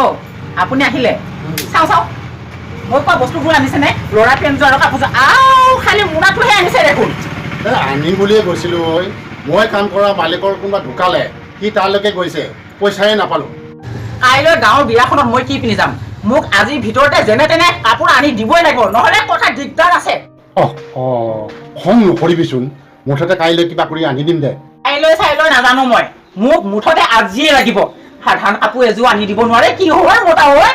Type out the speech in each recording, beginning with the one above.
অ' আপুনি আহিলে, চাওঁ চাওঁ মই কোৱা বস্তুবোৰ আনিছেনে? ল'ৰা পেণ্টযোৰ আৰু কাপোৰযোৰ, আও খালি মোনাটোহে আনিছে দেখোন। আনিম বুলিয়ে গৈছিলোঁ ঐ, মই কাম কৰা মালিকৰ কোনোবা ঢুকালে, সি তালৈকে গৈছে, পইচাই নাপালোঁ। কাইলৈ গাঁৱৰ বিয়াখনত মই কি পিন্ধি যাম? মোক আজিৰ ভিতৰতে যেনে তেনে কাপোৰ আনি দিবই লাগিব, নহ'লে কথা দিগদাৰ আছে। অঁ অঁ, খং নকৰিবিচোন, মুঠতে কাইলৈ কিবা কৰি আনি দিম দে। কাইলৈ চাইলৈ নাজানো মই, মোক মুঠতে আজিয়ে লাগিব। সাধাৰণ কাপোৰ এযোৰ আনি দিব নোৱাৰে, কি হয় মোটা হয়?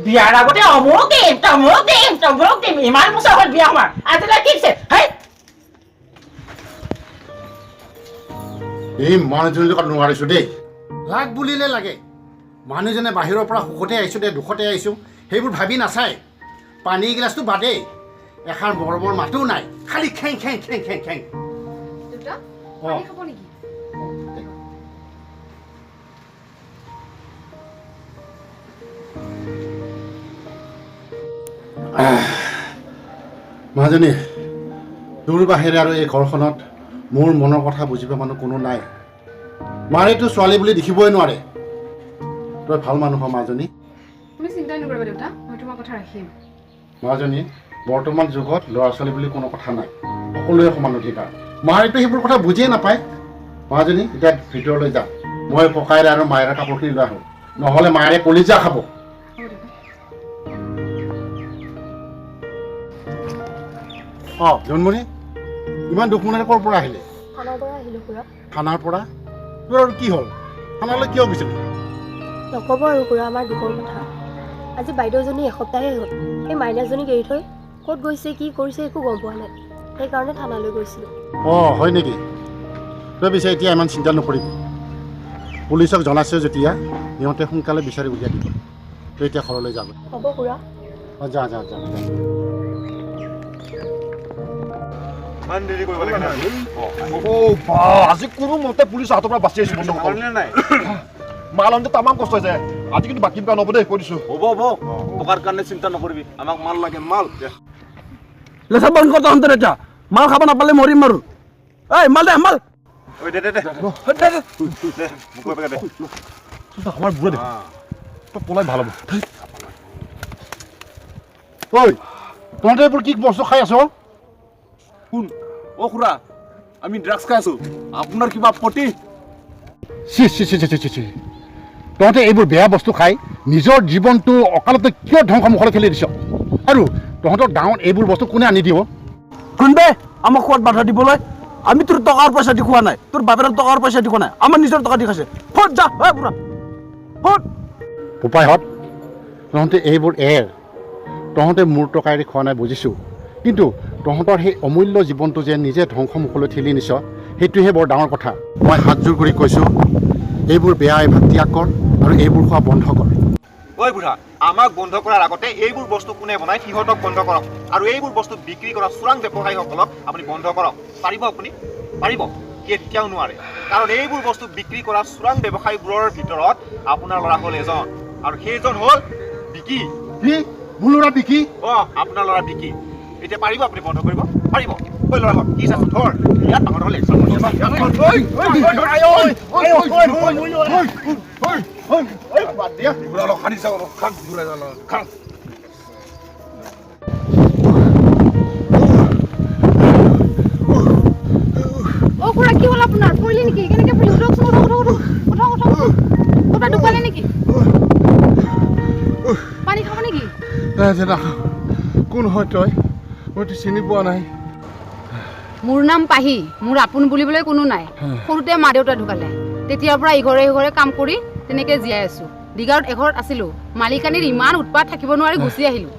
বিয়াৰ আগতে অমুক দিম তমুক দিম তমুক দিম, ইমান বছৰ হ'ল বিয়া হোৱা, আজিলৈ কি দিছে? হেই, এই মানুহজনীৰ লগত নোৱাৰিছোঁ দেই। লাগ বুলিলে লাগে, মানুহজনে বাহিৰৰ পৰা সুখতে আহিছোঁ দে দুখতে আহিছোঁ সেইবোৰ ভাবি নাচায়। পানী গিলাচটো বাদেই, এষাৰ মৰমৰ মাতো নাই, খালি খেং খেং খেং খেং খেং। অঁ, মাজনী, তোৰ বাহিৰে আৰু এই ঘৰখনত মোৰ মনৰ কথা বুজিব মানুহ কোনো নাই। মাৰেতো ছোৱালী বুলি দেখিবই নোৱাৰে। তই ভাল মানুহ হ মাজনী। তুমি চিন্তাই নকৰিবা দেউতা, মই তোমাৰ কথা ৰাখিম। মাজনী, বৰ্তমান যুগত ল'ৰা ছোৱালী বুলি কোনো কথা নাই, সকলোৱে সমান অধিকাৰ। মাৰেতো সেইবোৰ কথা বুজিয়ে নাপায়। মাজনী, এতিয়া ভিতৰলৈ যা, মই ককায়েৰে আৰু মায়েৰে কাপোৰখিনি লৈ আহোঁ, নহ'লে মায়েৰে কলিজা খাব। অঁ জোনমণি, ইমান দুখ মনেৰে ক'ৰ পৰা আহিলে? থানাৰ পৰা আহিলোঁ খুৰা। থানাৰ পৰা? তোৰ আৰু কি হ'ল? থানালৈ কিয় গৈছিলি? নক'ব আৰু খুৰা, আমাৰ দুখৰ কথা। আজি বাইদেউজনী এসপ্তাহে হ'ল, সেই মাইনাজনীক এৰি থৈ ক'ত গৈছে কি কৰিছে একো গম পোৱা নাই, সেইকাৰণে থানালৈ গৈছিলোঁ। অঁ হয় নেকি? তই পিছে এতিয়া ইমান চিন্তা নকৰিবি, পুলিচক জনাইছে যেতিয়া সিহঁতে সোনকালে বিচাৰি উলিয়াই দিব। তই এতিয়া ঘৰলৈ যাব। হ'ব খুৰা। অঁ যা যা যা। আজি কোনো মতে পুলিচৰ হাতৰ পৰা বাচি আহিছো। মাল আনোতে তামাম কষ্ট হৈছে আজি, কিন্তু বাকী নহ'ব দেই, কৈ দিছো। হ'ব হ'ব, টকাৰ কাৰণে চিন্তা নকৰিবি, আমাক মাল লাগে মাল। লেচা বন্ধ কৰ তহঁতৰ, এতিয়া মাল খাব নাপালে মৰিম আৰু। এই মাল দে, মাল দে। আমাৰ বুঢ়া দে, তই পলাই ভাল হ'ব। ঐ তহঁতে এইবোৰ কি বস্তু খাই আছ? কোন? অ খুৰা, আমি ড্ৰাগছ খাই আছো, আপোনাৰ কিবা আপত্তি? C C C C C C, তহঁতে এইবোৰ বেয়া বস্তু খাই নিজৰ জীৱনটো অকালতে কিয় ধ্বংস মুখলৈ ঠেলি দিছ? আৰু তহঁতৰ গাঁৱত এইবোৰ বস্তু কোনে আনি দিব? কোন বে আমাক খোৱাত বাধা দিবলৈ? আমি তোৰ টকাৰ পইচা দি খোৱা নাই, তোৰ বাপেৰৰ টকাৰ পইচা দি খোৱা নাই, আমাৰ নিজৰ টকা দি খাইছে। ফুট যা ঐ বুঢ়া, ফুট। বোপাইহঁত, তহঁতে এইবোৰ এৰ। তহঁতে মোৰ টকাৰে খোৱা নাই বুজিছোঁ, কিন্তু তহঁতৰ সেই অমূল্য জীৱনটো যে নিজে ধ্বংস মুখলৈ ঠেলি নিছ, সেইটোহে বৰ ডাঙৰ কথা। মই হাতযোৰ কৰি কৈছোঁ, এইবোৰ বেয়া অভ্যাস ত্যাগ কৰ আৰু এইবোৰ খোৱা বন্ধ কৰ। ঐ বুঢ়া, আমাক বন্ধ কৰাৰ আগতে এইবোৰ বস্তু কোনে বনায় সিহঁতক বন্ধ কৰক, আৰু এইবোৰ বস্তু বিক্ৰী কৰা চোৰাং ব্যৱসায়ীসকলক আপুনি বন্ধ কৰক। পাৰিব আপুনি? পাৰিব? কেতিয়াও নোৱাৰে। কাৰণ এইবোৰ বস্তু বিক্ৰী কৰা চোৰাং ব্যৱসায়ীবোৰৰ ভিতৰত আপোনাৰ ল'ৰা হ'ল এজন, আৰু সেইজন হ'ল বিকি। কি? মোৰ ল'ৰা বিকি? অঁ, আপোনাৰ ল'ৰা বিকি। এতিয়া পাৰিব আপুনি বন্ধ কৰিব? পাৰিব? ঐ ল'ৰাহঁত, কি চাইছ? ধৰ, ইয়াত ডাঙৰ ডাঙৰ লেকচাৰ মাৰি আছ। অ খুৰা, কি হ'ল আপোনাৰ? পৰিলে নেকি? কেনেকৈ পৰিলে? উঠকচোন, উঠক উঠক উঠক উঠক উঠক উঠক। ক'ৰবাত দুখ পালে নেকি? পানী খাব নেকি? কোন হয় তই? মইতো চিনি পোৱা নাই। মোৰ নাম পাহি, মোৰ আপোন বুলিবলৈ কোনো নাই। সৰুতে মা দেউতা ঢুকালে, তেতিয়াৰ পৰা ইঘৰে সিঘৰে কাম কৰি তেনেকৈ জীয়াই আছোঁ। দিগাৰত এঘৰত আছিলোঁ, মালিকানীৰ ইমান উৎপাত থাকিব নোৱাৰি গুচি আহিলোঁ।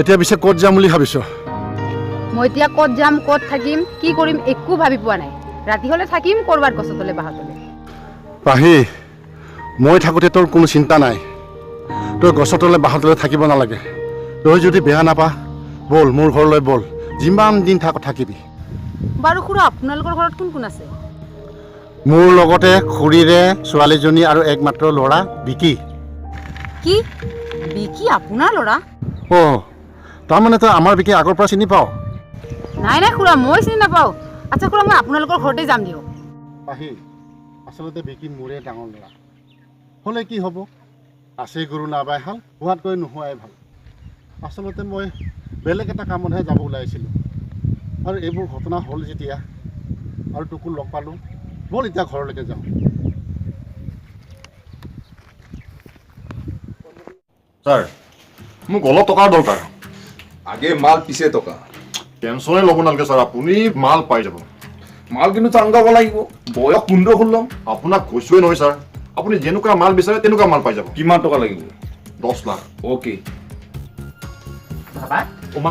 এতিয়া পিছে ক'ত যাম বুলি ভাবিছ? মই এতিয়া ক'ত যাম, ক'ত থাকিম, কি কৰিম একো ভাবি পোৱা নাই। ৰাতি হ'লে থাকিম ক'ৰবাত গছৰ তলে বাঁহৰ তলে। পাহি, মই থাকোঁতে তোৰ কোনো চিন্তা নাই। তই গছৰ তলে বাঁহৰ তলে থাকিব নালাগে। তই যদি বেয়া নাপা, ব'ল মোৰ ঘৰলৈ ব'ল, যিমান দিন থাক থাকিবি। বাৰু খুৰা, আপোনালোকৰ ঘৰত কোন কোন আছে? মোৰ লগতে খুৰীৰে ছোৱালীজনী আৰু একমাত্ৰ ল'ৰা বিকি। কি বিকি আপোনাৰ ল'ৰা? অঁ, তাৰমানে তই আমাৰ বিকি আগৰ পৰা চিনি পাৱ? নাই নাই খুৰা, মই চিনি নাপাওঁ। আচ্ছা খুৰা, মই আপোনালোকৰ ঘৰতে যাম দিয়ক। পাহি, আচলতে বিকি মোৰে ডাঙৰ ল'ৰা। হ'লে কি হ'ব, আছে গৰু নাবাই হাল, হোৱাতকৈ নোহোৱাই ভাল। আচলতে মই বেলেগ এটা কামতহে যাব ওলাইছিলোঁ আৰু এইবোৰ ঘটনা হ'ল যেতিয়া আৰু তোকো লগ পালোঁ, ব'ল এতিয়া ঘৰলৈকে যাওঁ। ছাৰ, মোক অলপ টকাৰ দৰকাৰ। আগে মাল পিছে টকা। টেনশ্যনে ল'ব নালাগে ছাৰ, আপুনি মাল পাই যাব। মাল কিন্তু চাংগাব লাগিব, বয়স 15 16। আপোনাক কৈছোৱে নহয় ছাৰ, আপুনি যেনেকুৱা মাল বিচাৰে তেনেকুৱা মাল পাই যাব। কিমান টকা লাগিব? 10 লাখ। অ'কে। বাবা, অ' মা,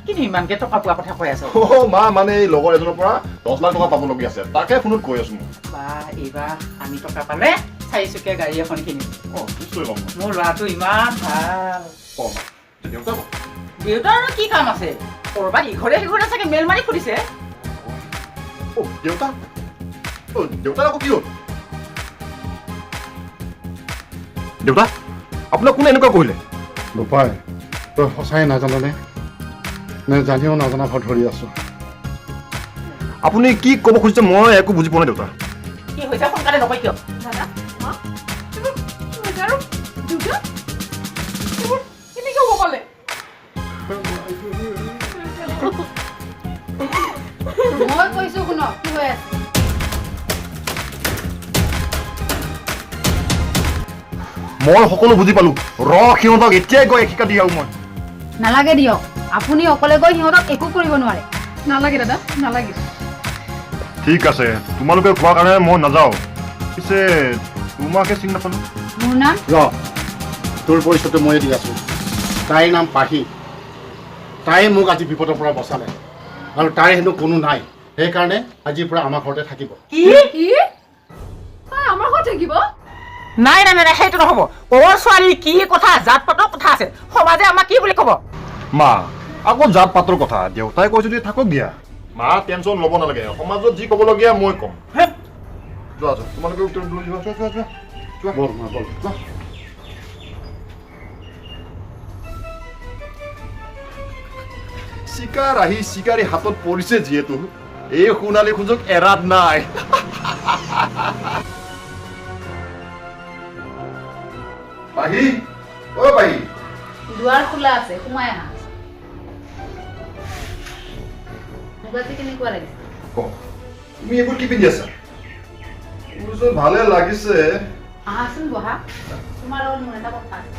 কিনো ইমানকে টকা পোৱা কথা কৈ আছ? অ' মা, মানে এই লগৰ এজনৰ পৰা 10 লাখ টকা পাবলগীয়া আছে, তাকে ফোনত কৈ আছো মই। বা, এইবাৰ আমি টকা পালে চাৰিচকীয়া গাড়ী এখন কিনিম। অ' নিশ্চয় ল'ম। মোৰ ল'ৰাটো ইমান ভাল। অ' মা, দেউতা দেউতাৰ আৰু কি কাম আছে? ক'ৰবাত ইঘৰে সিঘৰে চাগে মেল মাৰি ফুৰিছে। অ' দেউতা, অ' দেউতাৰ আকৌ কি হ'ল? দেউতা, আপোনাক কোনে এনেকুৱা কৰিলে? বোপাই, তই সঁচাই নাজাননে নে জানিও নাজানা ভাও ধৰি আছ? আপুনি কি ক'ব খুজিছে মই একো বুজি পোৱা নাই দেউতা। কি হৈছে সোনকালে নকয় কিয়? দাদা, মা, এইবোৰ কি হৈছে আৰু দেউতা, এইবোৰ কেনেকৈ হ'ব পালে? মই কৈছো শুনক, কি হৈ আছে? মই সকলো বুজি পালো। ৰ, সিহঁতক এতিয়াই গৈ শিক্ষা দি আহোঁ মই। নালাগে দিয়ক, আপুনি অকলে গৈ সিহঁতক একো কৰিব নোৱাৰে। নালাগে দাদা, নালাগে। ঠিক আছে, তোমালোকে কোৱাৰ কাৰণে মই নাযাওঁ। পিছে তোমাকে চিনি নাপালো। মোৰ নাম? ৰ, তোৰ পৰিচয়টো ময়ে দি আছোঁ। তাইৰ নাম পাহি। তাই মোক আজি বিপদৰ পৰা বচালে আৰু তাইৰ হেনো কোনো নাই, সেইকাৰণে আজিৰ পৰা আমাৰ ঘৰতে থাকিব। কি? কি? তাই আমাৰ ঘৰত থাকিব? নাই নাই নাই, সেইটো নহ'ব। কৰ ছোৱালী, কি কথা, জাত পাতৰ কথা আছে, সমাজে আমাক কি বুলি ক'ব? মা, আকৌ জাত পাতৰ কথা দেউতাই কৈছে যদি থাকক দিয়া। মা, টেনশ্যন ল'ব নালাগে, সমাজত যি ক'বলগীয়া মই ক'ম। যোৱা যোৱা, তোমালোকে যোৱা যোৱা যোৱা যোৱা যোৱা। ব'ল মা, ব'ল। যোৱা। চিকাৰ আহি চিকাৰী হাতত পৰিছে যিহেতু, এই সোণালী সুযোগ এৰাত নাই। পাহি, অ' পাহি। দুৱাৰ খোলা আছে, সোমাই আহা। মোক আজি কেনেকুৱা লাগিছে? ক, তুমি এইবোৰ কি পিন্ধি আছা? মোৰচোন ভালে লাগিছে। আহাচোন বহা, তোমাৰ লগত মোৰ এটা কথা আছে।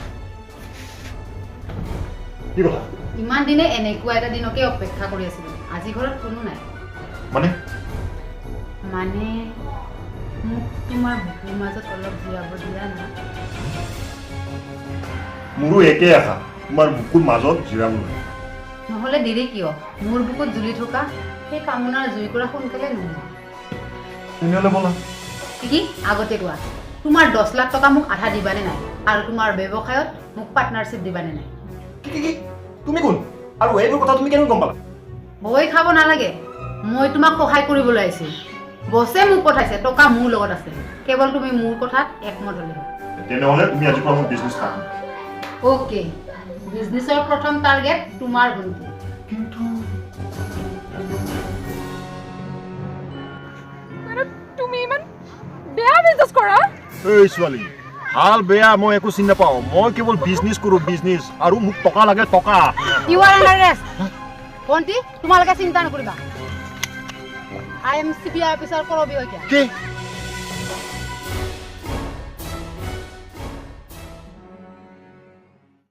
কি কথা? ইমান দিনে এনেকুৱা এটা দিনকে অপেক্ষা কৰি আছিলো, আজি ঘৰত কোনো নাই। মানে? মানে মোক তোমাৰ বুকুৰ মাজত অলপ জীয়াব দিয়া না। মোৰো একেই আশা, তোমাৰ বুকুৰ মাজত জিৰাবলৈ। নহ'লে দেৰি কিয়? মোৰ বুকুত জ্বলি থকা সেই কামনাৰ জুইকুৰা সোনকালে নোমোৱা। তেনেহ'লে ব'লা। কি? আগতে কোৱা, তোমাৰ 10 লাখ টকা মোক আধা দিবানে নাই, আৰু তোমাৰ ব্যৱসায়ত মোক পাৰ্টনাৰশ্বিপ দিবানে নাই? কি কি কি? তুমি কোন আৰু এইবোৰ কথা তুমি কেনেকৈ গম পালা? ভয় খাব নালাগে, মই তোমাক সহায় কৰিবলৈ আহিছোঁ। বছে মোক পঠাইছে, টকা মোৰ লগত আছে, কেৱল তুমি মোৰ কথাত একমত হ'লে হ'ল। তেনেহ'লে তুমি আজিৰ পৰা মোৰ বিজনেছ পাৰ্টনাৰ। অ'কে, বিজনেছৰ প্ৰথম টাৰ্গেট তোমাৰ ভণ্টি। কিন্তু তুমি ইমান বেয়া বিজনেছ কৰা? এই ছোৱালী, ভাল বেয়া মই একো চিনি নাপাওঁ, মই কেৱল বিজনেছ কৰোঁ, বিজনেছ, আৰু মোক টকা লাগে, টকা। You are under arrest. ভণ্টি, তোমালোকে চিন্তা নকৰিবা। I am C B I officer Karabi Saikia. কি?